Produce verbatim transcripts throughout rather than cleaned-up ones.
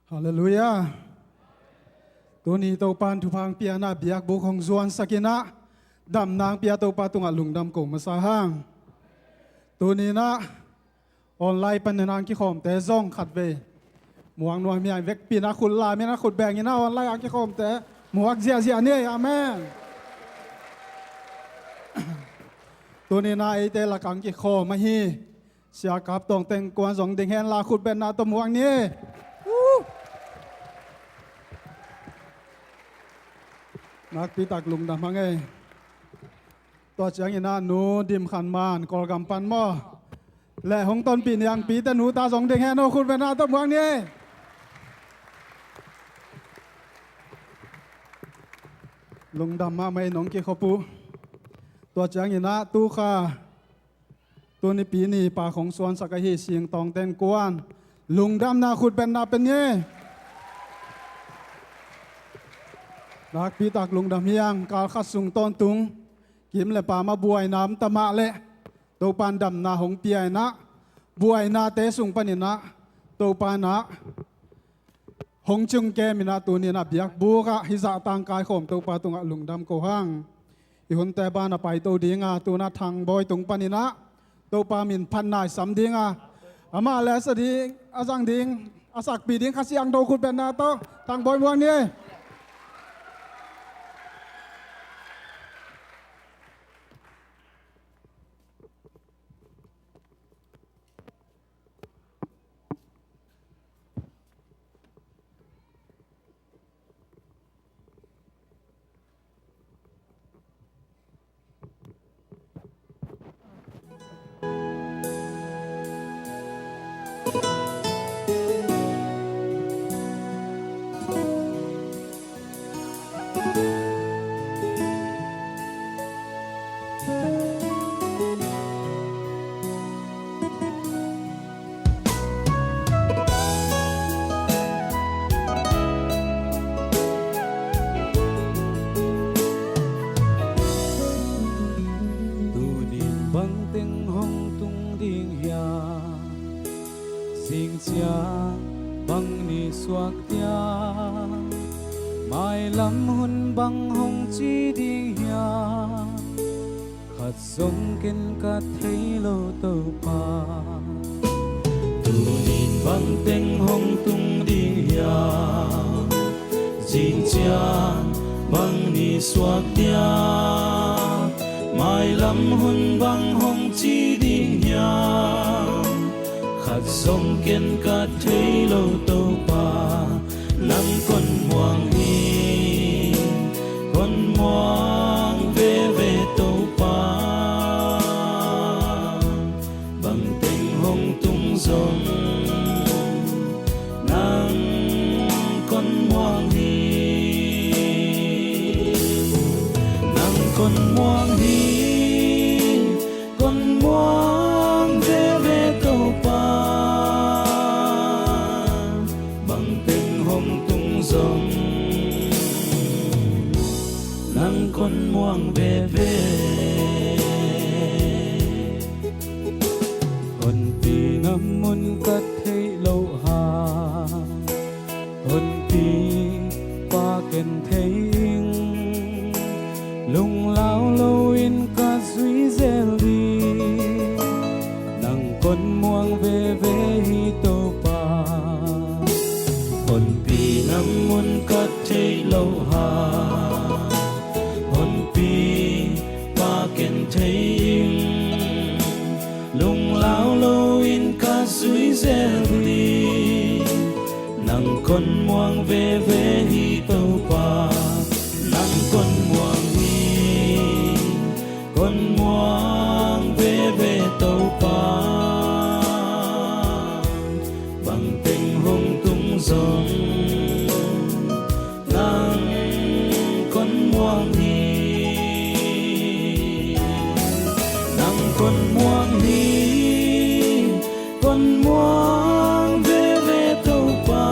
Halleluiah. Tuni Topa'n thupha hong pia in ah, biakbuk hong zuansak in ah, damna hong pia Topa tungah lungdam ko masa hang. Tuni in ah online panin a hong kikhawmte zong khatvei muak nuam hi hang. Vekpi in ah khut lam in ah, khut beng in ah, online a hong kikhawmte muak ziahziah ni. Amen. Tuni in ah eite lak a hong kikhawm ahi Sia Kap Tawng Teng Kuan zong ding hen la, khut betna tawh muak ni. Woo! Nakpi tak lungdam hang ei. Tua ciangin ah Nu Dim Khan Man, Kawlgam pan maw, le hong tonpih Niangpi te nu ta zong ding hen aw, khut betna tawh muak ni. Lungdam mahmah ei, nong kikhop uh. Tua ciangin ah tu kha tuni pi ni pa khong suansak ahi Sing Tawng Teng Kuan, lungdamna khut betna pen ni. Nakpi tak lungdam hi hang. Kal khat sung tawntung kim le pam a buaina om ta mah leh Topa'n damna hong pia in ah, buainate sung panin ah Topa'n ah hong cium kem in ah, tuni in ah biakbuk ah hih zah tang kaikhawm Topa tungah lungdam ko hang. I hunte ban a paito ding a, tu in ah Thang Bawi tung panin ah Topa min phat nai sam ding a, amah le a sa ding, a zang ding, a sakpih ding Kha Siangtho khut betna tawh Thang Bawi muak ni. Tunin bangteng hong tung ding hiam? Zingciang bang ni suak diam? Mailam hun bang hong ci ding hiam? Khat zong ken ka thei lo Topa. Tunin bangteng hong tung ding hiam? Zingciang bang ni suak diam? Mailam hun bang hong ci ding hiam? Khat zong ken ka thei lo Topa. Nang kon muang hi, kon muang veve Topa. Bangteng hong tung zong nang kon muang hi. Nang kon muang hi, kon muang veve Topa. Bangteng hong tung zong nang kon muang veve. Honpi na mun ka theih loh hang, honpi pa ken thei ing. Lunglau loin ka zui zel ding, nang kon muang veve hi Topa. Honpi na mun ka theih loh hang, honpi pa ken thei ing. Lunglau loin ka zui zel ding, nang kon muang veve hi Topa. Nang kon muang hi, kon muang veve Topa. Bangteng hong tung zong nang kon muang hi. Nang kon muang hi, kon muang veve Topa.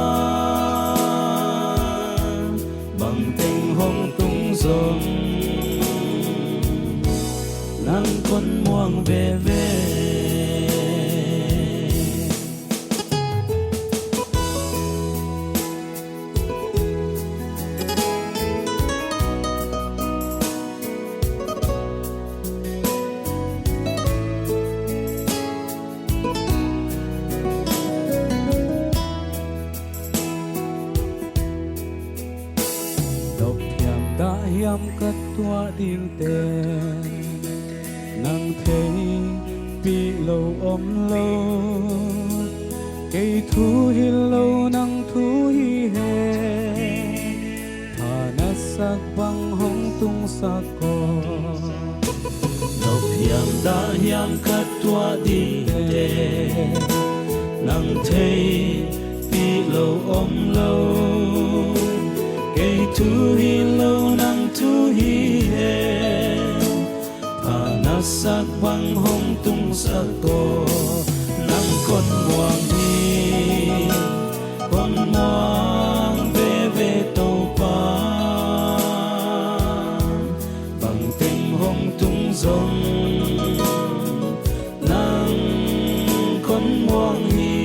Hiam ka tuah dingte nang theipih lo om lo. Kei thu hi lo, nang thu hi hen. Pha na sak bang hong tungsak ko. Nop hiam dah hiam ka tuah dingte nang theipih lo om lo. Kei thu hi lo, nang thu hi hen. Pha na sak bang hong tungsak ko. Nang kon muang hi, kon muang veve Topa. Bang teng hong tung zong nang kon muang hi.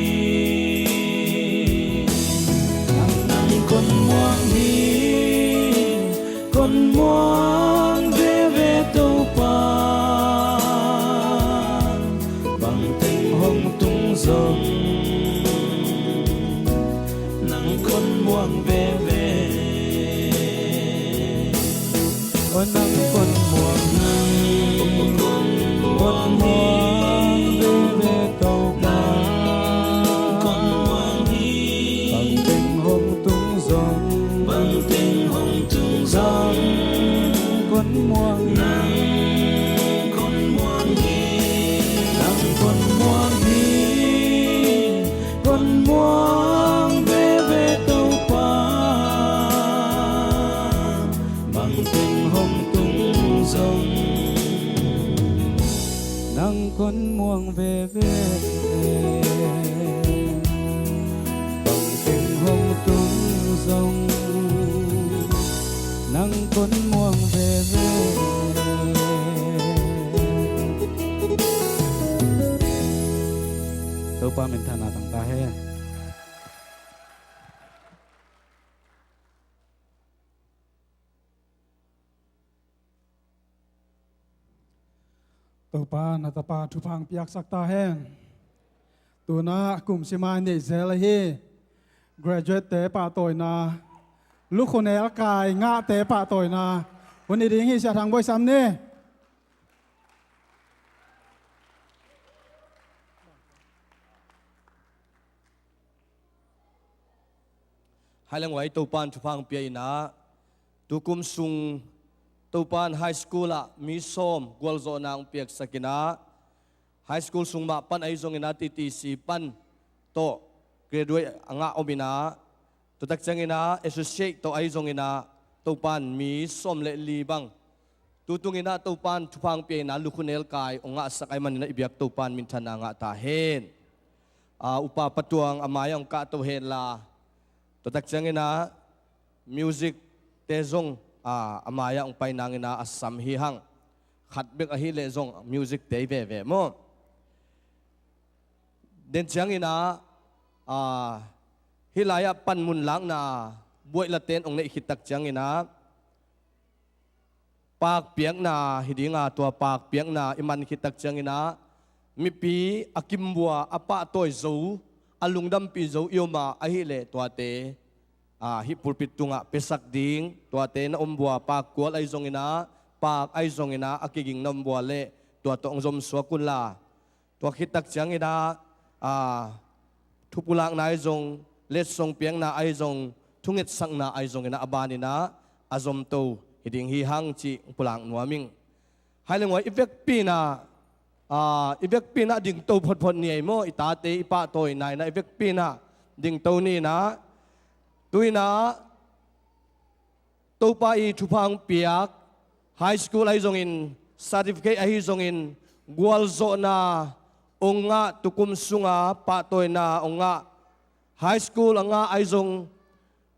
Nang kon muang hi, kon muang veve Topa. Bang teng hong tung zong nang kon muang veve. O nang kon muang, nang kon muang veve Topa. Nang kon muang hi. Bang teng hong tung zong, bang teng hong tung zong, kon muang, nang kon muang hi. Nang kon muang hi, kon muang veve Topa. Bang teng hong tung zong nang kon muang veve. Bang teng hong tung zong nang kon muang veve. Topa minthanna tang ta hen. Topa na tapa thupha piaksak ta hen. Tuna kum sima neih zel ahi graduate te pahtawina, lukhunel kai ngahte pahtawina hun hi ding hi. Sia Thang Bawi Sam ni. Hai leng uai Topan thupha hong pia inah, tukum sung Topan high school ah mi sawm gualzawhna hong piaksak inah, high school sung mah pan ahi zong inah T T C pan tawh graduate a ngah om inah, tutak ciang inah associate tawh ahi zong inah Topan mi sawm le li bang tutung inah Topan thupha hong pia inah lukhunel kai hong ngahsak ahih manin ah i biak Topan minthanna ngah ta hen. A, Upa Patuang a mai-ah hong kahto henla, tutak ciang inah music te zong, a, a mai-ah hong pai nang inah a sam hi hang. Khat bek ahih leh zong music te hi veve maw. Den ciang inah, a, hih lai-ah panmun lakna buaih laten hong neih khit tak ciang inah pakpiakna hi ding a, tua pakpiakna i man khit tak ciang inah mipi a kimbua, a pahtawi zo, a lungdampih zo i om a, ahih leh tuate, a, hih pulpit tungah piasak ding, tuate na om bua, pakkual ahi zong inah, pak ahi zong inah, a kiging na om bua leh tua tawh hong zomsuak unla. Tua khit tak ciang inah, a, thupulakna ahi zong, letsong piakna ahi zong, thungetsakna ahi zong inah a ban inah a zomto hi ding hi hang cih hong pulak nuam ing. Hai leng uai i vekpi inah, a, i vekpi inah dingto photphot ni ei maw, i tate i pahtawi nai inah i vekpi inah dingto ni inah, tu inah Topa i thupha hong piak, high school ahi zongin, certificate ahi zongin, gualzawhna hong ngah, tukum sunga pahtawina hong ngah, high school a ngah ahi zong,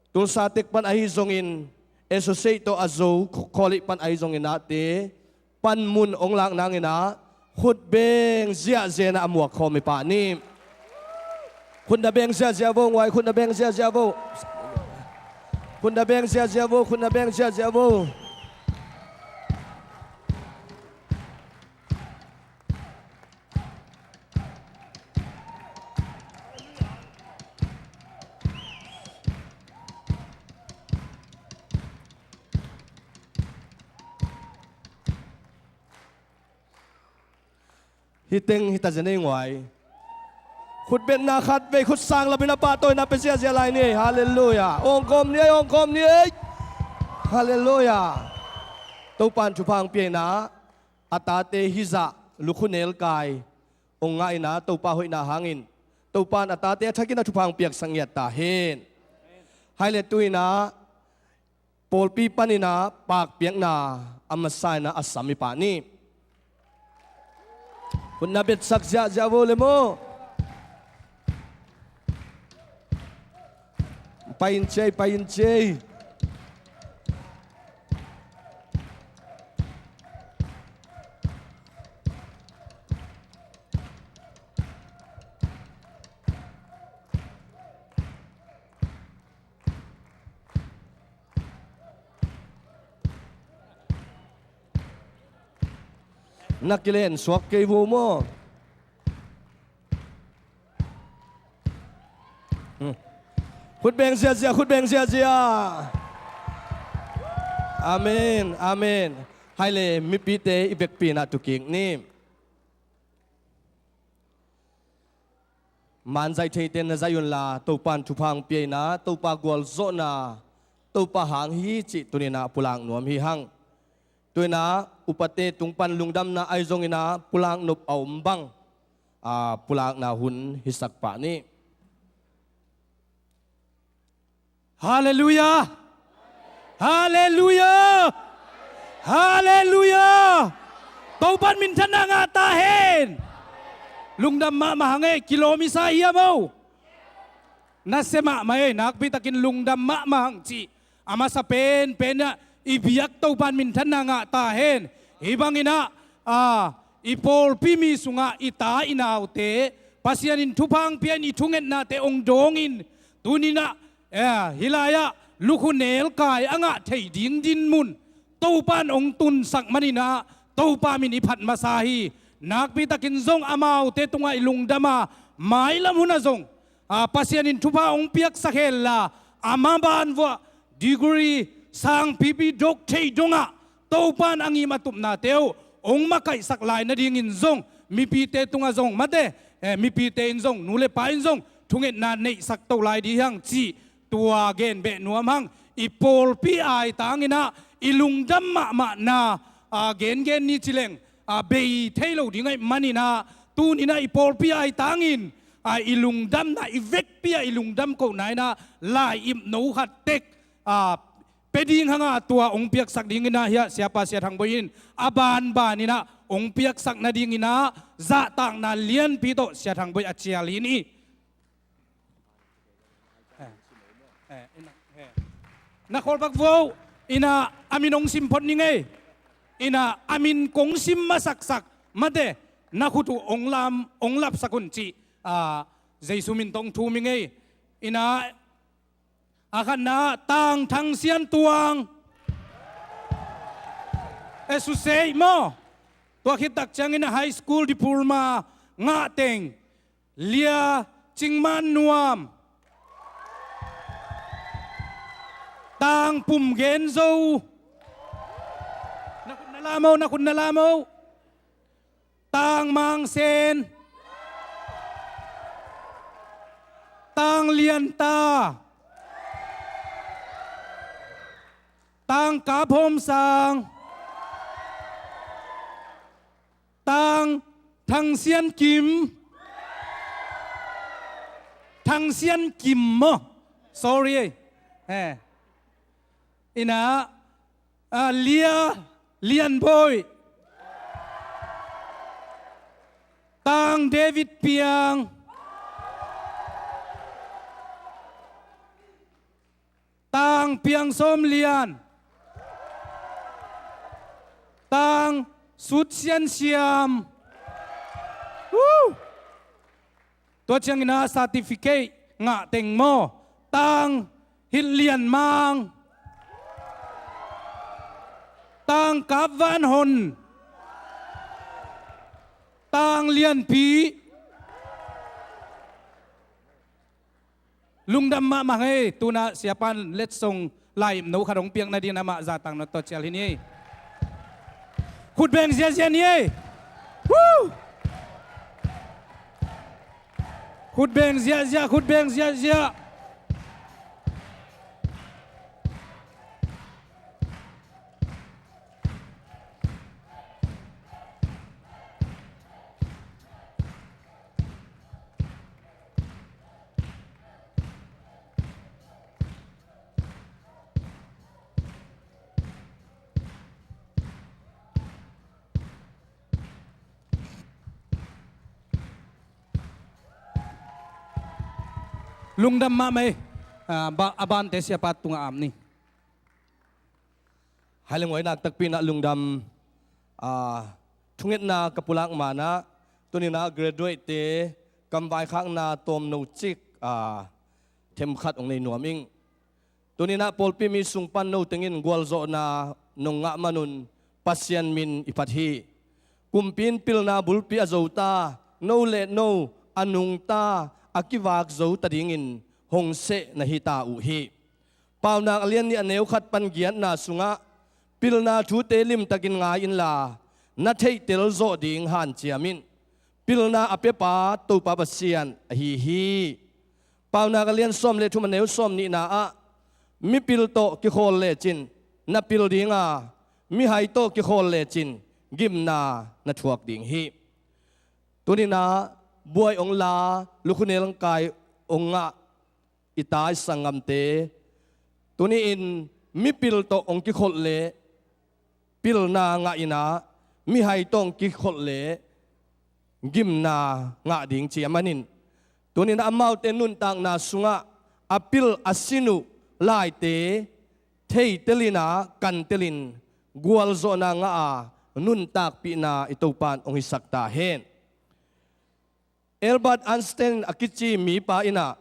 Tulsa Tech pan ahi zongin, associate tawh a zo, college pan ahi zongin ahte, panmun hong lak nang inah, khut beng ziahziah inah a muak khawm i pah ni. Khut na beng ziahziah vo, nguai, khut na beng ziahziah vo. Khut na beng ziahziah vo, khut na beng ziahziah vo. Hih teng hi ta zen ei nguai. Khutbetna khat vei khut sang lamin a pahtawina pia ziahziah lai ni ei. Halleluiah. Awngkawm ni ei, awngkawm ni ei. Halleluiah. Topan thupha hong pia inah a tate hizah lukhu nelkai hong ngah inah Topa hoihna hangin Topan a tate a thakin a thupha hong piaksak ngiat ta hen. Hai le tu inah pawlpi paninah pakpiakna a masa inah a sam i pah ni. Khutna betsak ziahziah vo le maw. Pai in ciai, pai in ciai. Na kilen suak kei vo maw. Hmm. Khut beng ziahziah, khut beng ziahziah. Amen, amen. Hai le mipite i vekpi inah tu kik ni. Manzaih theite na zaih unla Topan thupha hong pia inah Topa gualzawhna Topa hang hi cih tuninah pulak nuam hi hang. Tu inah upate tung pan lungdamna ahi zonginah pulak nop a om bang, a, pulakna hun hisak pah ni. Halleluiah. Halleluiah. Halleluiah. Topan minthanna ngah ta hen. Lungdam mahmah hang ei, kilawm i sa hiam o? Nasia mahmah ei, nakpitakin lungdam mahmah hang cih a masa penpen ah i biak Topan minthanna ngah ta hen. Hih banginah, a, i pawlpi mi sungah i ta i naute Pasian in thupha hong pia in i thungetnate hong dawngin tuninah, eh, hih lai-ah lukhu nelkai a ngah thei ding dinmun Topan hong tunsak maninah Topa min i phat masa hi. Nakpitakin zong amaute tungah i lungdam a, mailam hunah zong, a, Pasian in thupha hong piaksak henla, a maban vuah degree sangpipi dok thei dongah Topan a ngim a tupnate uh hong makaihsak lai nadingin zong mipite tungah zong mate, eh, mipite in zong, nu le pa in zong thungetna neihsak to lai ding hi hang cih tua gen beh nuam hang. I pawlpi aitanginah i lungdam mahmahna, a, gengen ni cileng, a, bei thei lo ding ahih maninah tuninah i pawlpi aitangin, a, i lungdamna, i vekpi ah i lungdam kohna inah lai-ip no khat tek, a, pia ding hanga tua hong piaksak dinginah hiah Siapa Sia Thang Bawi in a banbaninah hong piaksak nadinginah zahtakna lianpi tawh Sia Thang Bawi a cial hi ni. Eh, eh, ina, eh. Na khawl pak vo, ina a min hong sim phot ning ei. Ina a min kong sim masaksak mate, na khut uh hong lam, hong lapsak un cih, ah, Jesu min tawh hong thum ing ei. Ina a khatna Tang Thang Sian Tuang. Eh, suseih maw. Tua khit tak ciangin a high school diploma ngah teng Lia Cing Man Nuam. Tang Pum Gen Zo. Na khut na la maw, na khut na la maw. Tang Mang Sen. Tang Lian Ta. Tang Kap Hawm Sang. Tang Thang Sian Kim. Thang Sian Kim maw. Sorry ei. Eh. Ina, ah, Lia Lian Bawi. Tang David Piang. Tang Piang Sawm Lian. Tang Sut Sian Siam. Woo! Tua ciangin a certificate ngah teng maw. Tang Hilh Lian Mang. Tang Kap Van Hon. Tang Lian Pi. Lungdam mahmah hang ei, tuna siapan letsong lai no khat hong piak nadin amah zahtakna tawh cial hi ni ei. Khut beng ziazia ni ei. Woo! Khut beng ziahziah, khut beng ziahziah. Lungdam mahmah ei. Ah, ba-, a bante siapa tungah am ni. Hai le ngawi, nakpi takin lungdam. Ah, thungetna ka pulak manah tuninah graduate-te kam vaikhakna tawmno cik, ah, themkhat hong nei nuam ing. Tuninah pawlpi mi sung pan no tengin gualzawhna nong ngah manun Pasian min i phat hi. Kumpi in pilna bulpi a zo ta, no le no a nungta, a kivak zo ta dingin hong seh na hita uh hi. Paunak a lian nih a neu khat pan giatna sungah pilna thute limtakin ngai inla, na theihtel zawh ding hanciam in. Pilna a piapa Topa Pasian ahi hi. Paunak a lian sawm le thum a neu sawm nihna ah, mipil tawh kikhawl lecin na pil dinga, mihai tawh kikhawl lecin gimna na thuak ding hi. Tuninah buai hong la, lukhunelkai hong ngah i ta i sanggamte, tuni-in mipil tawh hong kikholh le pilna ngah inah, mihai tawh hong kikholh le gimna ngah ding ci a manin, tuninah amaute nuntakna sungah a pil a sin uh laite theitelinah kantelin gualzawhna ngah a nuntakpihna i Topa in hong hisak ta hen. Albert Einstein a kici mipa inah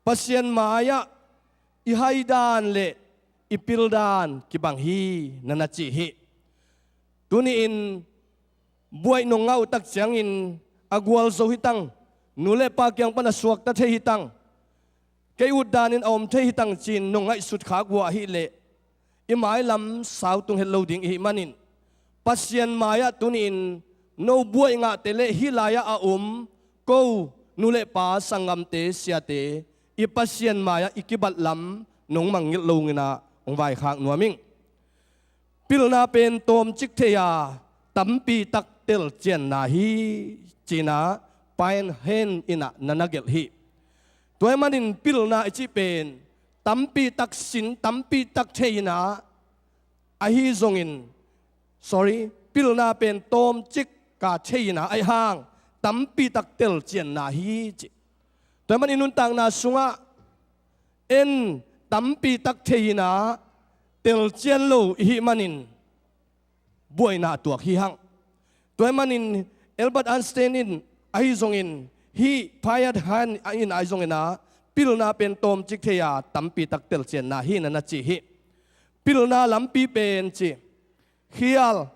Pasian mai-ah i haidan le i pildan kibang hi na na ci hi. Tuni-in buaih nong ngah uh tak ciangin a gualzo hitang, nu le pa kiang pan a suakta thei hitang, kei utdanin a om thei hitang ci-in nong ngaihsut khak uh ahileh i mailam sautung het lo ding i hih manin, Pasian mai-ah tuni-in no buaih ngahte le hih lai-ah a om ko nu le pa sanggamte siate i Pasian mai-ah i kibat lam nong mangngilh lo inah hong vaikhak nuam ing. Pilna pen tawmcik thei a, tampi tak telcianna hi, ci-inah Piatt Hein inah na na gelh hi. Tua ahih manin pilna i cih pen tampi tak sin, tampi tak thei inah, ahi zongin, sorry, pilna pen tawmcik ka thei inah, ahi hang tampi tak telcianna hi, ci. Tua ahih manin nuntakna sungah en tampi tak thei inah telcian lo i hih manin buaina a tuak hi hang. Tua ahih manin Albert Einstein in ahi zongin, hih Piatt Hein in ahi zongin ah, pilna pen tawmcik thei a, tampi tak telcianna hi na na ci hi. Pilna lampi pen ci, khial,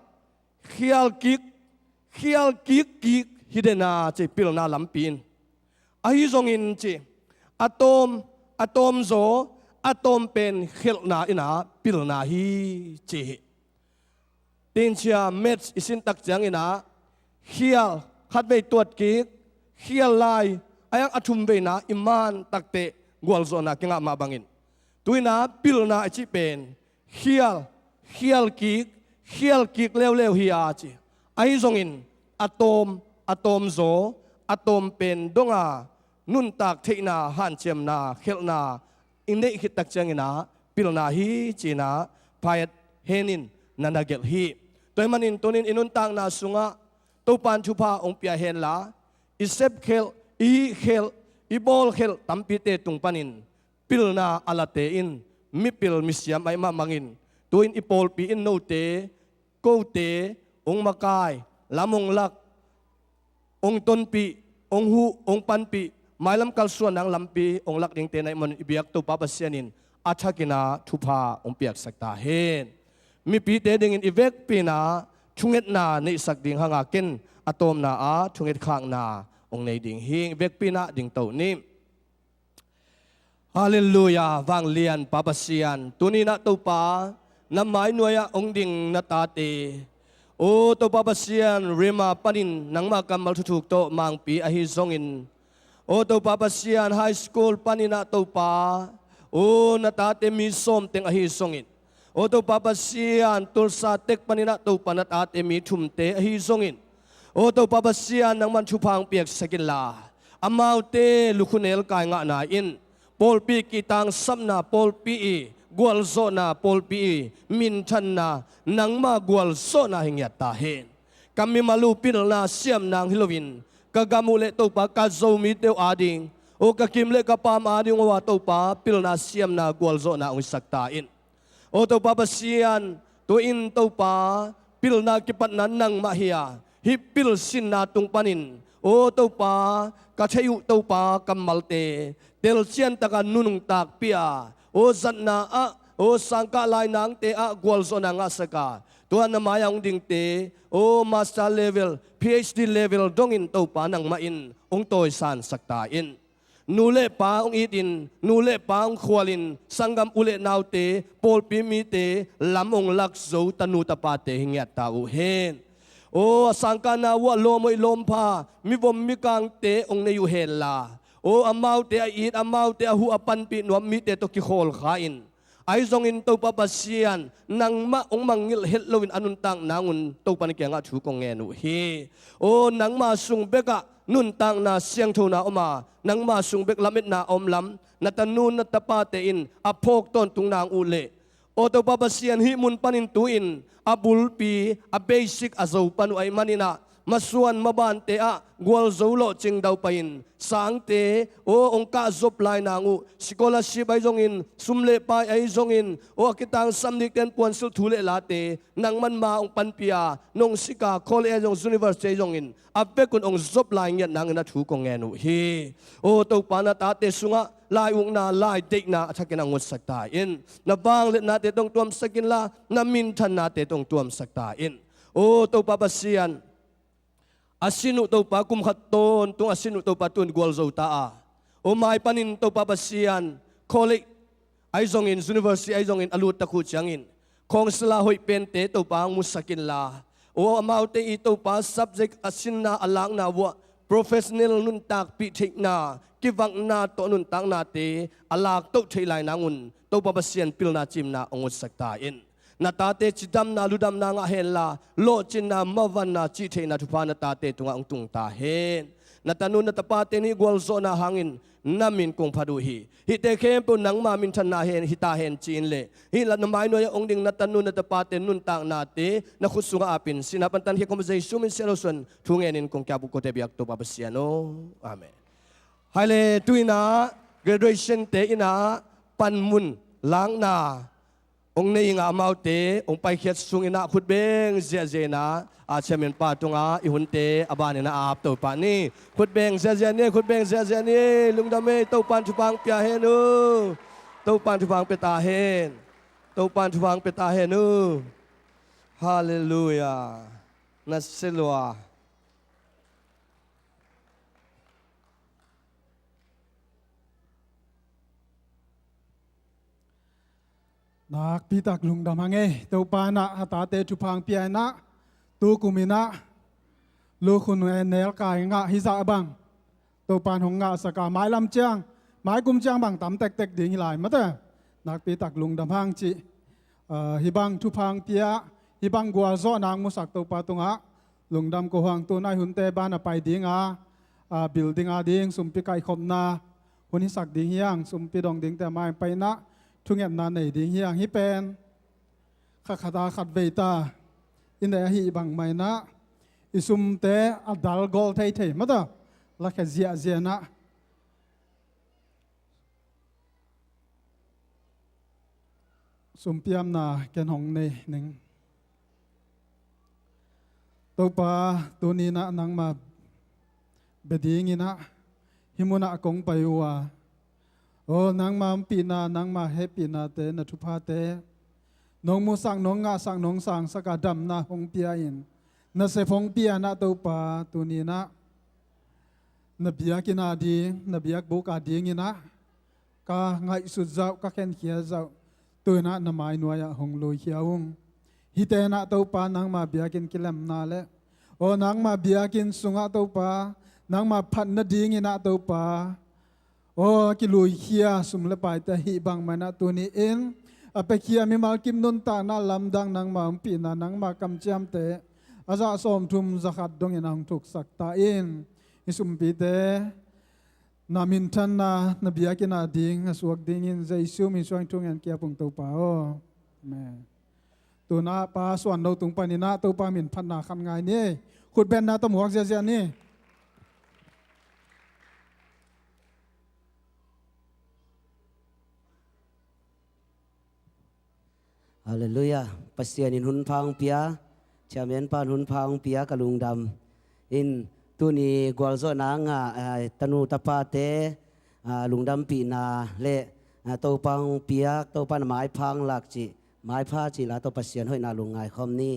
khial kik, khial kik kik hi den a ci, pilna lampi in. Ahi zongin ci, a tawm, a tawm zaw, a tawm pen khelhna inah pilna hi ci hi. Tinchia maths i sin tak ciangin ah, khial khatvei tuat kik, khial lai, a yang a thum veina i man takteh gualzawhna kingah mah bangin, tu-in ah pilna i cih pen khial, khial kik, khial kik leuleu hi a ci. Ahi zongin a tawm, a tawm zaw, a tawm pen dong a nuntak theihna, hanciamna, khelhna i neih khit tak ciangin ah pilna hi ci-in ah Piatt Hein in na na gelh hi. Tua ahih manin tunin i nuntakna sungah Topa'n thupha hong pia henla, i sep khelh, i hih khelh, i bawl khelh tampite tung panin pilna a late in mipil misiam ahih mah bangin, tu-in i pawlpi in note, kote hong makai, lam hong lak, hong tonpih, hong huh, hong panpih, mailam kalsuanna lampi hong lak dingte na hih manin i biak Topa Pasian in a thakin ah thupha hong piaksak ta hen. Mipite dingin i vekpi-in ah thungetna neihsak ding hang a, ken a tawpna ah thungetkhakna hong nei ding hi ing. Vekpi-in ah dingto ni. Halleluiah, vanglian Pa Pasian, tuni-in ah Topa, na mai nuai-ah hong ding na tate, aw Topa Pasian, Rhema panin nangmah kammal thuthuk tawh mangpi ahi zongin, Aw Topa Pasian, high school paninah Topa, aw na tate mi sawm teng ahi zongin, aw Topa Pasian, Tulsa Tech paninah Topa na tate mi thumte ahi zongin, aw Topa Pasian, nangman thupha hong piaksak inla, amaute lukhu nelkai ngahna in, pawlpi kitangsapna, pawlpi i gualzawhna, pawlpi i minthanna, nangma gualzawhna hi ngiat ta hen. Ka mimal uh pilna siamna hong hi loin, ka gam uh le Topa ka Zomite uh ading, aw ka kim le ka paam ading uh a Topa pilna siamna gualzawhna hong hisak ta in. Aw Topa Pasian, tu-in Topa pilna kipatna nangmah hi a, hih pilsinna tung panin, aw Topa, ka theih uh Topa kammalte telsian taka nuntakpih a, aw zatna ah, aw sangkah lainangte ah gualzawhna ngahsak a, tua na mai-ah hong dingte, aw master level, P H D level dongin Topa nangmah in hong tawisansak ta in. Nu le pa hong itin, nu le pa hong khualin, sanggam u le naute, pawlpi mite lam hong lak zo tanu tapate hi ngiat ta uh hen. Aw a sangkahna uh ah lawm hoih lawm pha, mivom mikangte hong nei uh henla, aw amaute a it, amaute a huh a panpih nuam mite tawh kikhawl kha in, ahi zongin Topa Pasian, nangmah hong mangngilh het loin a nuntak nangun Topa na kiangah thu kong ngen uh hi. Aw nangma sung bekah nuntakna siangthona om a, nangma sung bek lametna a om lam, na tanu na tapate in a phawk tawntung nang uh leh, aw Topa Pasian, hih mun panin tu-in a bulpi, a basic a zo pan uh ahih maninah, masuan mabante ah gualzo lawhcing daupai-in, sangte aw hong kahzop lai nang uh, scholarship ahi zongin, sum le pai ahi zongin, aw a kitangsap nikten puansilh thu le late nangman ma hong panpih a, nong sika college ahi zong, university ahi zongin, a vekun hong zop lai ngiat nangin a thu kong ngen uh hi. Aw Topa, na tate sungah lai ukna, lai deihna a thakin a ngutsak ta in. Na vangliatnate tawh hong tuamsak inla, na minthannate tawh hong tuamsak ta in. Aw Topa Pasian, a sin uh Topa, kum khat tawntung a sin uh Topa, tu-in gualzo ta a, aw mai panin Topa Pasian, college ahi zongin, university ahi zongin a lut tak uh ciangin, counsellor hoih pente Topa hong musak inla, aw amaute i Topa subject a sinna a lakna uh ah professional nuntakpih theihna, kivakna tawh nuntaknate a laktoh theih lai nangun Topa Pasian, pilna cimna hong utsak ta in. Na tate cidamna ludamna ngah henla, lawhcinna mavanna cih theihna thupha na tate tungah hong tung ta hen. Na tanu na tapate nih gualzawhna hangin na min kong phat uh hi. Hihte khempeuh nangma minthanna hen, hi ta hen ci-in le, hih la na mainuai-ah hong ding na tanu na tapate nuntaknate na khut sungah apin, sihna pan tankhia khawm Jesu min siah lo suan thu ngenin kong kiap uh kote biak Topa Pasian aw. Amen. Hai le, tu-inah graduation-te innah panmun lakna hong nei inah amaute hong paikhiat sung innah khutbeng ziahziah innah a chairman pa tungah i hunte a ban innah a ap to pah ni. Khutbeng ziahziah ni, khutbeng ziahziah ni. Lungdam ei, Topan thupha hong pia hen uh. Topan thupha hong pia ta hen. Topan thupha hong pia ta hen uh. Halleluiah. Na se lua. Nakpitak lungdam hang ei, Topa innah a tate thupha hong pia innah, tu kum innah lukhu nelkai ngah hizah bang Topan hong ngahsak a, mailam ciang, maikum ciang bang tam tektek ding hi lai mate. Nakpitak lungdam hang cih, ah, hih bang thupha hong pia, hih bang gualzawhna hong musak Topa tungah lungdam ko hang. Tu-in a hunte ban a pai dinga, a building a ding sumpi kaikhopna hun hisak ding hi hang, sumpi dong dingte a mai pai innah thungetna nei ding hi hang. Hih pen khat khat a khat vei ta i neih ahih bang mah innah i sumte a dal gol theithei mata, lakhia ziahziah innah sumpiamna ken hong nei ning. Topa, tuni innah nangma bia ding innah hih munah kong pai uh a, aw nangma ompihna, nangma hehpihnate, na thuphate nong musak, nong ngahsak, nong sangsak a damna hong pia-in, nasep hong pia innah Topa, tuni innah na biakinn a ding, na biakbuk a ding innah ka ngaihsut zauh, ka khenkhia zauh, tu innah na mainuai-ah hong luikhia ung. Hihte innah Topa, nangma biakinn kilemna le, aw nangma biakinn sungah Topa, Nangmah phat nadingin ah Topa, aw, a kiluikhia sum le paite ahih bangmah in ah tuni-in a piakhia mimal kim nuntakna lamdang nangmah ompihna, nangmah kamciamte a zah sawmthum za khat dongin a hong thuksak ta in. Hih sumpite na minthanna, na biakinn ah ding a suak dingin Jesu min suang thungen kia pung Topa aw. Amen. Tun ah Pa Suan Lo tung panin ah Topa min phatna khat ngai ni. Khutbenna tawh muak ziahziah ni. Halleluiah. Pasian in hun pha hong pia, chairman pa'n hun pha hong pia, ka lungdam. In tuni gualzawhna ngah, ah, tanu tapate, ah, lungdampihna le, ah, Topa hong piak, Topa na maipha hong lak cih, maipha cih la tawh Pasian hoihna lungngai khawm ni.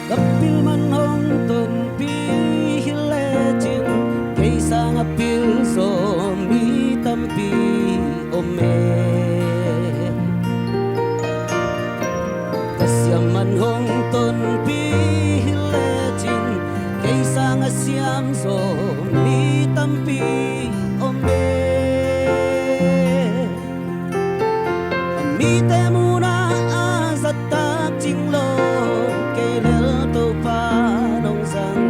Ka pil man hong tonpih hi lecin, kei sang a pil zawm mi tampi om e. Ka siam man hong tonpih hi lecin, kei sang a siam zawm mi tampi om e. Mite munah a zat tak cing lo, kei lel Topa nong zang.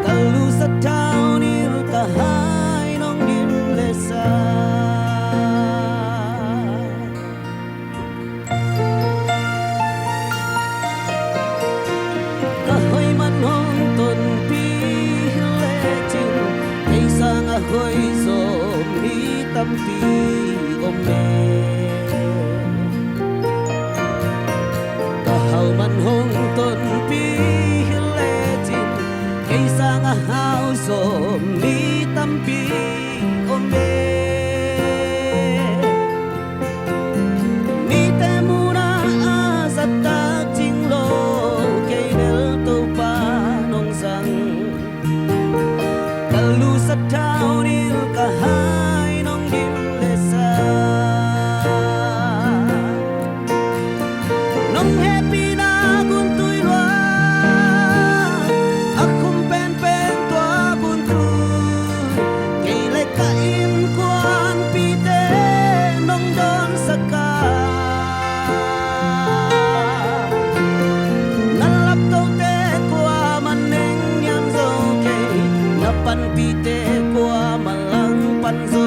Ka lusat thau nil, ka hai nong dim le sa. Ka hoih man hong tonpih hi lecin, kei sang a hoih zawm mi tampi om e. Ka hau man hong tonpih hi lecin, kei sang a hau zawm mi tampi om e. Mite munah a zat tak cing lo, kei bel Topa nong zang. Ka lusat thau nil, ka hai nong dim le sa. Nong hehpihna gun tui lua, a khum penpen tua gun tui. Kei le ka innkuanpihte nong dawnsak a, na laptote kuamah nengniam zo kei, na panpihte kuamah langpan zo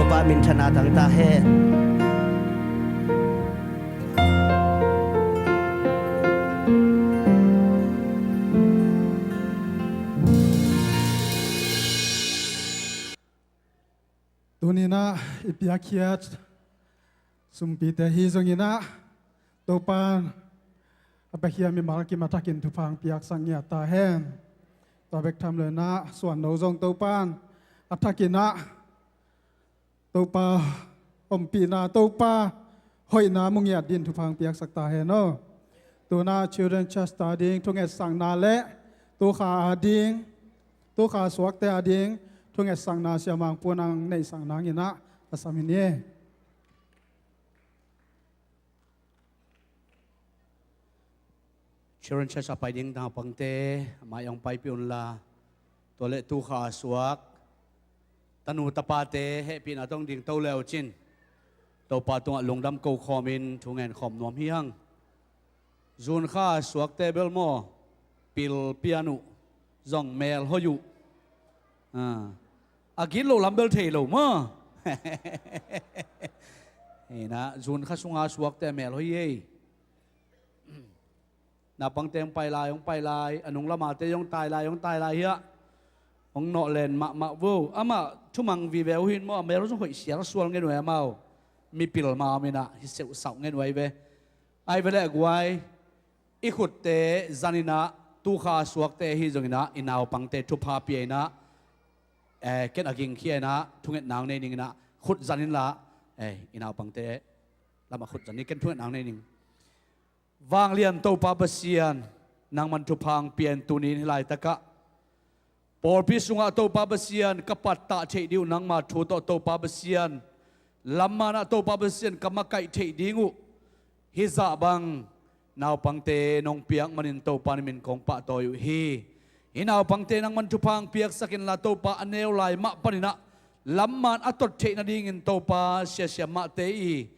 Pa minthanna tang ta hen. Tuninah i piakkhiat sumpite hi zonginah Topan a piakhia mimal kim a thakin thupha hong piaksak ngiat ta hen. Tua bek tham lo inah suan no zong Topan a thakinah Topa ompihna, Topa hoihna mu ngiat din thupha hong piaksak ta hen aw. Tunah Children Church ta ding thungetsakna le tukha a ding, tukha suakte a ding thungetsakna siamang punang neihsak nanginah a sam hi ni. Children Church a pai ding naupangte amah hong paipih unla, tua le tukha a suak tanu tapate hehpihna tong ding to le uh cin Topa tungah lungdam ko khawmin thu ngen khawm nuam hi hang. Zunkha a suakte bel maw, pil pian uh zong mel hoih uh. A git loh lam bel thei lo maw? Inah zunkha sunga suakte mel hoih ei. Naupangte hong pai lai, hong pai lai, a nung lamate hong tai lai, hong tai lai hiah hong nawh len mahmah vo. Amah thumang vive uh hin maw, a mel zong hoih sial sual ngen uh ei amau. Mipil ma om inah hi seuhsauh ngen uh ei ve. Ai ve le guai, i khutte zaninah tukha suakte hi zonginah i naupangte thupha pia inah, eh, ken a gingkhia inah thungetna hong nei ninginah khut zaninla, eh, i naupangte lamah khut zan ni, ken thungetna hong nei ning. Vanglian Topa Pasian, nangman thupha hong pia in tunin hi laitakah pawlpi sungah Topa Pasian ka pattah theih dih uh nangma thu tawh Topa Pasian, lammanah Topa Pasian ka makaih theih ding uh hizah bang naupangte nong piak manin Topa na min kong pahtawi uh hi. Hih naupangte nangman thupha hong piaksak inla Topa a neu lai mah paninah lamman a tot theih nadingin Topa siasia mahte i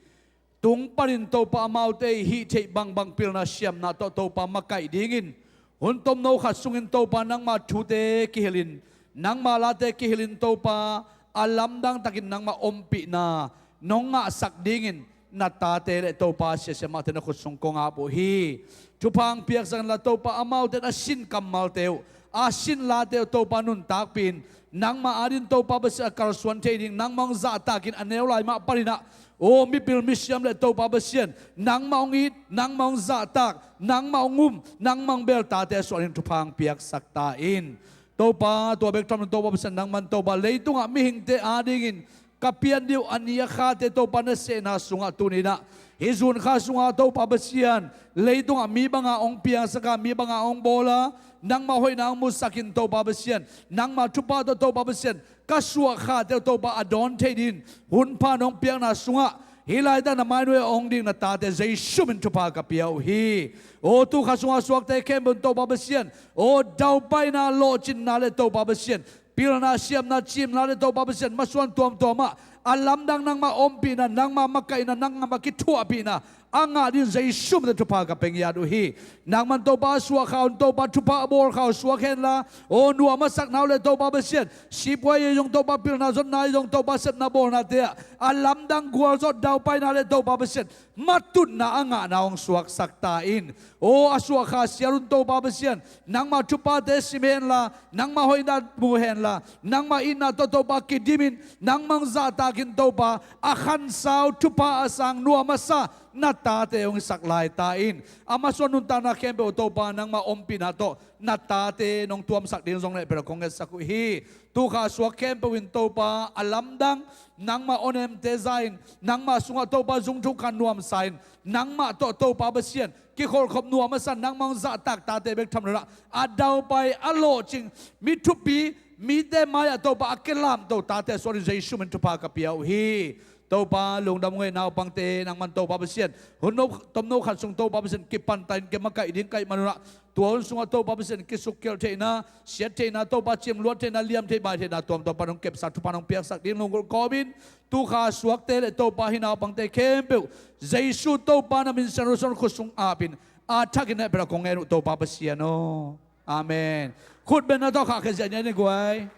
tung panin Topa amaute i hih theih bangbang pilna siamna tawh Topa makaih dingin hun tomno khat sungin Topa nangma thute kihilhin, nangma late kihilhin Topa a lamdang takin nangma ompihna nong ngahsak dingin na tate le Topa siasia mahte na khut sung kong ap uh hi. Thupha hong piaksak inla Topa amaute na sin kammalte uh, a sin late uh Topa nuntakpih in nangma adin Topa Pasian a kalsuan thei ding nangma hong zahtakin a neu lai mah paninah aw mipil misiam le Topa Pasian nangmah hong it, nangmah hong zahtak, nangmah hong um, nangmah hong bel tate a suah ding thupha hong piaksak ta in. Topa tua bek tham lo Topa Pasian nangman Topa leitungah mihingte adingin ka pian dih uh a ni a khate Topa na sehna sungah tuninah hih zunkha sungah Topa Pasian leitungah mi banga hong piangsaka mi banga hong bawla nangmah hoihna hong musakin Topa Pasian nangmah thupha tawh Topa Pasian ka suahkhate uh Topa a dawn thei dingin hunpha nong piakna sungah hih laitak na mainuai a hong ding na tate Jesu min thupha ka pia uh hi. Aw tukha sunga suakte khempeuh in Topa Pasian aw daupaina lawhcinna le Topa Pasian pilna siamna cimna le Topa Pasian masuan tuamtuamah a lamdang nangmah ompihna nangmah makaihna nangmah kithuahpihna a ngah ding Jesu min thupha ka pia ngiat uh hi. Nangman Topa suahkha un Topa thupha a bawlkha uh suak henla aw nuam a sakna uh le Topa Pasian sipuai ei zong Topa pilna zotna ei zong Topa sepna bawlnate ah a lamdang gualzawh daupaina le Topa Pasian matutna a ngahna hong suaksak ta in. Aw a suahkha sial un Topa Pasian nangmah thuphate sim henla nangmah hoihna mu henla nangmah itna tawh Topa kidimin nangmah hong zahtakin Topa a khansau thupha a sang nuam a sa na tate hong hisak lai ta in. A masuan nuntakna khempeuh Topa nangmah ompihna tawh na tate nong tuamsak ding zong le pera kong ngetsak uh hi. Tukha suak khempeuh in Topa a lamdang nangmah awnemte za in nangmah sungah Topa zungthuk khan nuamsa in nangmah tawh Topa Pasian kikholhkhop nuam a san nangmah hong zahtak tate bek tham lo inah a daupai a lawhcing mi thupi mite mai-ah Topa a kilamto tate a suak ding Jesu min thupha ka pia uh hi. Topa lungdam uh ei naupangte nangman Topa Pasian hun no tomno khat sung Topa Pasian kipantahin kimakaih ding kaih man unah tua hun sungah Topa Pasian kisukkelh theihna siat theihna Topa cimluat theihna liam theih bai theihna tuamtuam pan hong kepsak thupha hong piaksak ding lunggulh kawmin tukha suakte le Topa hih naupangte khempeuh Jesu Topa na min sian ruson khut sung apin a thakin hehpela kong ngen uh Topa Pasian aw. Amen. Khut benna tawh khahkhia ziah ni a ni guai.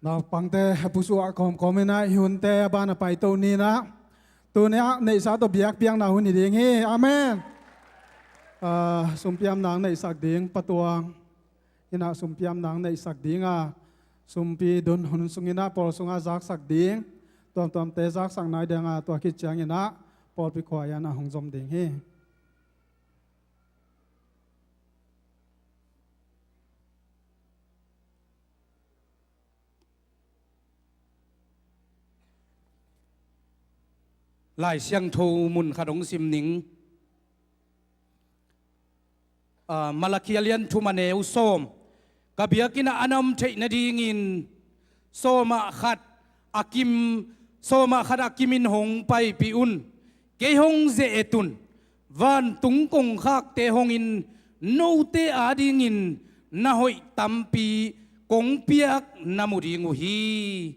Naupangte a pusuah kawmkawm in ah, hih hunte a ban a paito ni in ah, tuni ah neihsa tawh biakpiakna hun hi ding hi. Amen. Ah, sumpiamna ang neihsak ding, Pa Tuang in ah sumpiamna ang neihsak ding a, sumpi dun hun sung in ah pawl sungah zaksak ding, tuamtuamte zaksak nai ding a, tua khit ciangin ah pawlpi khua ah hong zom ding hi. Lai Siangtho mun khat hong sim ning. Ah, Malakhi a lian thum a neu sawm. Ka biakinn ah a na om theih nadingin sawmah khat a kim, sawmah khat a kimin hong paipih un. Kei hong ze-et un. Vantung kongkhakte hongin note adingin na hoih tampi kong piak na mu ding uh hi.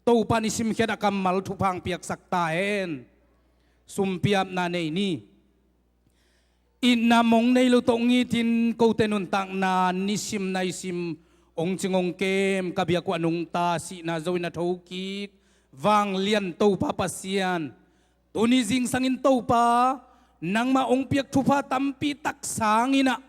Topa in i simkhiat a kammal thupha hong piaksak ta hen. Sumpiamna nei ni. Itna mong nei lo tawh hong itin, kote nuntakna nisim naisim hong cing hong kem, ka biak uh a nungta, sihna zo in a thokik vanglian Topa Pasian, tuni zingsangin Topa, nangmah hong piak thupha tampi tak sangin ah,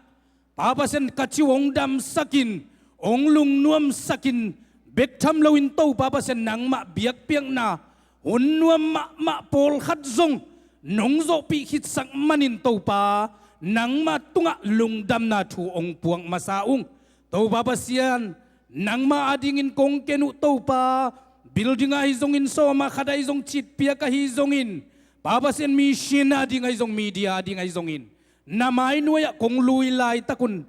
Pa Pasian, ka ci uh hong damsak in, hong lungnuamsak in, bek tham loin Topa Pasian, nangmah biakpiakna hun nuam mahmah pawlkhat zong nong zawhpih khitsak manin Topa, nangmah tungah lungdamna thu hong puak masa ung. Topa Pasian, nangmah adingin kong ken uh Topa, building ahi zongin, sawmah khat ahi zong, citpiak ahi zongin, Pa Pasian, mission ading ahi zong, media ading ahi zongin, na mai nuai-ah kong lui laitak un,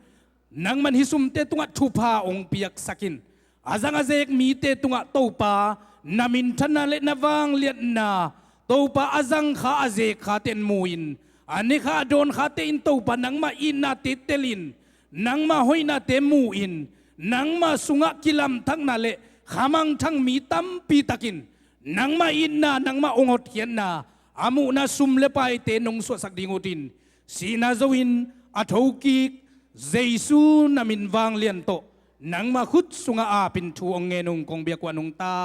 nangman hih sumte tungah thupha hong piaksak in. A zang a zek mite tungah Topa, na minthanna le na vangliatna, Topa, a zang kha a zek khate in mu in, a ne kha a dawn khate in Topa, nangmah itnate tel in, nangmah hoihnate mu in, nangmah sungah kilamthakna le khamangthang mi tampi takin nangmah itna, nangmah hong hotkhiatna a muhna sum le paite nong suahsak ding uh in, sihna zo in a thokik Jesu na min vanglian tawh nangmah khut sungah apin thu hong ngen ung, kong biak uh a nungta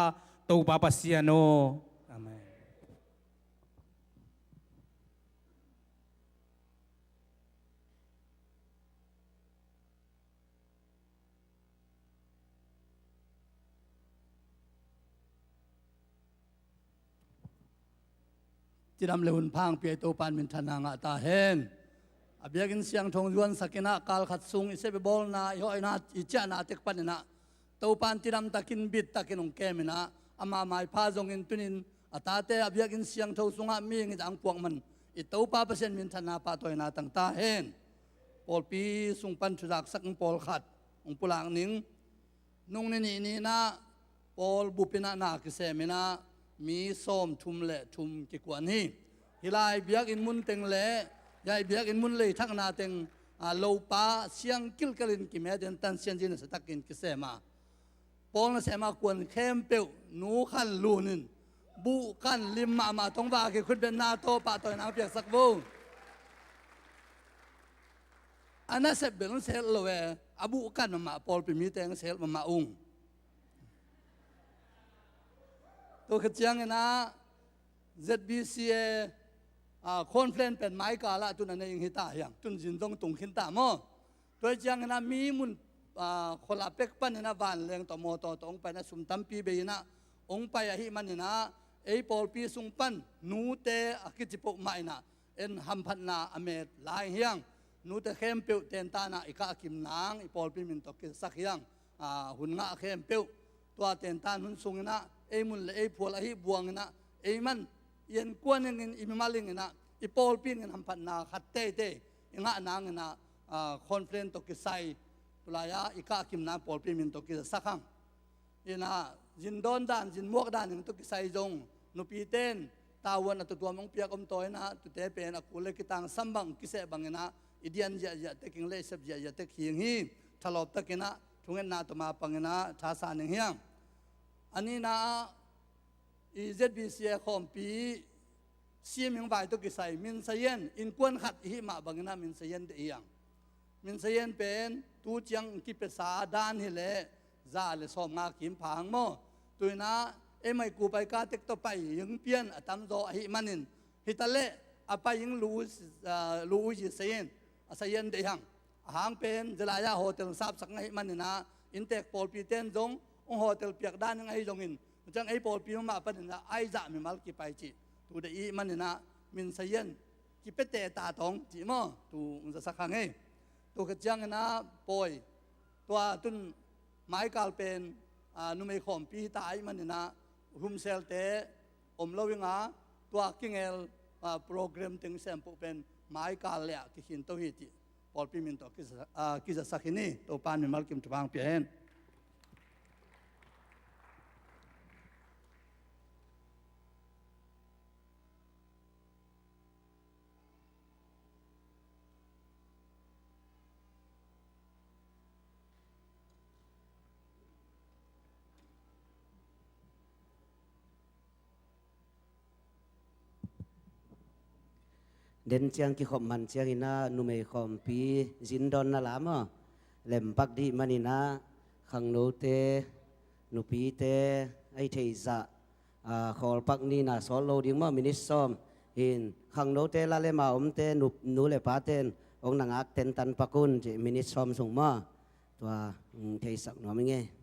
Topa Pasian aw. Amen. Tidam le hun pha hong pia i Topa in minthanna ngah ta hen. A biakinn siangtho hong zuansak in ah, kal khat sung i sep i bawlna, i hawhna, i ciahna tek panin ah, Topa in tidam takin, bit takin hong kem in ah, ama maipha zongin tunin a tate a biakinn siangtho sungah mihing hi zah hong puak man, i Topa Pasian minthanna pahtawina tang ta hen. Pawlpi sung pan thuzaksak pawlkhat hong pulak ning. Nung ni nih ni in ah pawl bup in ah na kisem in ah mi sawmthum le thum kikuan hi. Hih lai biakinn mun teng le hih lai biakinn mun leithakna teng, a, lopa siang kilkelin kimet in tansianzi nasa takin kisem a, pawl nasem a kuan khempeuh nu khan lun in, buh kan lim mahmah tong va kikhut betna tawh pahtawina hong piaksak vo. A nasep bel hong sel lo e, a buh kan mahmah pawlpi mite hong sel mahmah ung. Tua khit ciangin ah Z B C A, a, conference pen mai kal ah tun a nei ing hi ta hiang, tun zin zong tung khin ta maw. Tua hi ciangin ah mi mun, a, khuala pek panin ah vanleng tawh mawtaw tawh hong pai in ah sum tampi bei in ah hong pai ahih manin ah ei pawlpi sung pan nute a kici peuhmah in ah en hamphatna a met lai hiang. Nute khempeuh tentan ah i kahkim nang i pawlpi min tawh kisak hiang. A, hun ngah khempeuh tua tentan hun sungin ah ei mun le ei phual ahih buangin ah ei man i innkuan ingin, i mimal ingin ah i pawlpi ingin hamphatna khat teitei i ngah nangin ah, a, conference tawh kisai, tulai ah i kahkim nang pawlpi min tawh kisak hang. In ah zin dawn dan, zin muak dan in tawh kisai zong nupite in tavuan a tutuam hong piak om tawi in ah, tute pen a kul le kitangsam bang kiseh bangin ah i dian ziahziah tek ing le i sep ziahziah tek hi ing hi. Thalawp takin ah thungetna tawh ma pangin ah tha sa ning hiang. A nihna ah i Z B C A khawmpi siming vai tawh kisai Min Sa Yen, innkuan khat i hih mah bangin ah Min Sa Yen deih hiang. Min Sa Yen pen tu ciang kipiasa dan hi leh za le sawmnga kim pha hang maw. Tuinah ei mai kupai ka tek tawh pai ing pian a tamzaw ahi manin, hitaleh a pai ing lu, ah, lu uzi sayin a sayin deih hang. Ahang pen zelaya hotel sapsak ngahi maninah, inntek pawlpi ten zong ung hotel piak daning ahi zongin, ciang ei pawlpi mah paninah aizah mimal kipai cih tu deih ih maninah min sayin kipete ta tawng cih maw tu ung zasak hang ei. Tu khat cianginah pawi tua tun maikal pen, ah, numei khawmpi hita ahi maninah humselte om lo inga tua kingel, ah, program teng sempuh pen maikal le ah kikhin to hi cih pawlpi min tawh kiza, ah, kizasak hi ni. Topan mimal kim thupha pia hen. Den ciang kikhop man cianginah numei khawmpi zin dawn na la maw, lempak dih maninah khangnote, nupite, ai theihzah, ah, khawlpak nina sawt lo ding maw, minit sawm in khangnote la le ma omte nu, nu le paten ong na ngak tentan pak un cih minit sawm sung maw. Tua, mm, theisak nuam ing ei.